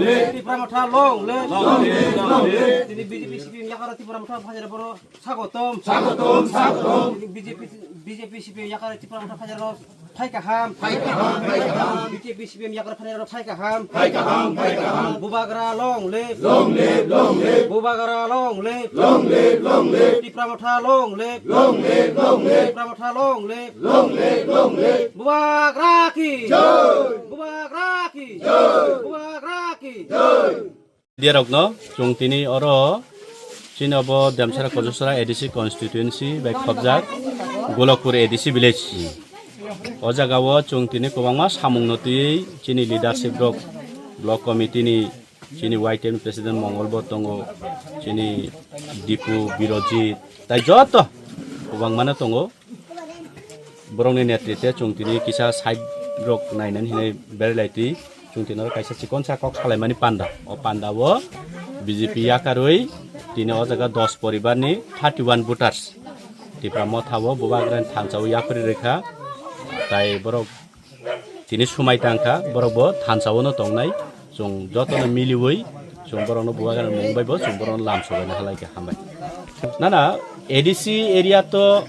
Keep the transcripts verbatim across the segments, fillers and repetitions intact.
Tipra Motha long live. Long live, long live. Tini B J P C P M yakar Tipra Motha phajar boro sagotom. Sagotom, sagotom. Tini B J P, B J P C P M yakar Tipra Motha phajar no phai kaham. Phai kaham, phai kaham. B J P C P M yakar phajar no phai kaham. Phai kaham, phai kaham. Bubagra long live. Long live, long live. Bubagra long live. Long live, long live. Tipra Motha long live. Long live, long live. Tipra Motha long live. Long live, long live. Bubagra ki jai. Bubagra ki jai. Bubagra ki jai. Diarokno chwng tini oro chini obo Demsara Kojosora A D C constituency bai khobjak Golokpur A D C village. O jaga o chwng tini kwbangma samung no twiwi chini leadership rok, block committee ni chini Y T M president Mongol bo tongo, chini Dipu Birojit tai joto kwbangma no tongo. Borokni netritwe chwng tini kisa side rok nainani hinwi berai lai twi. Chwng tini oro kaisa chikonsa kok salaimani panda. O panda o B J P yakarwi tini o jaga dos poribarni thirty one voters Tipra Motha o Bubagrani thansa o yaphri rwkha. Tai borok tini swmai tangkha, borok bo thansa o no tongnai. Chwng jotono miliwi chwng borokno Bubagrani mung bai bo chwng borokno lam sobaina halai khe hambai. Nana A D C area to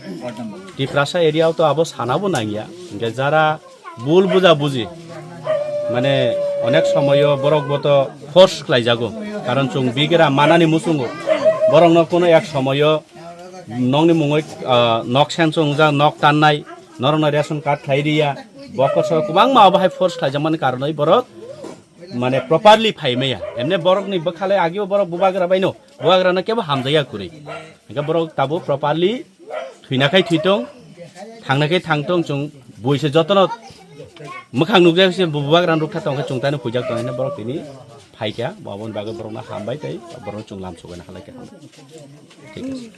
Tiprasa area to abo sana bo nangya. Hingke jara bul buja buji mane onek somoyo borok bo to force khlai jago. Karon chwng bigra manani muchungo borokno kono ek somoyo nokni mungwi, ah, nok seng chwngjak, nok tannai, norokno ration card khlai riya, bokoso kwbangma obo hai force khlaijakmani karonwi borok mane properly phai maya. Emne borokni bwkhalai agio borok Bubagra baino, Bubagrano kebo hamjaya kwrwi. Hingke borok tabuk properly thwina khai thwitong, thangna khai thangtong, chwng buise jotono mwkhang nukjak se Bubagrano rukha tongkhe chwng taino puijak tongkhe borok tini phaikha, bo aboni bagwi borokno hambai tei borokno chwng lam sobaina halai kha. Thik ase.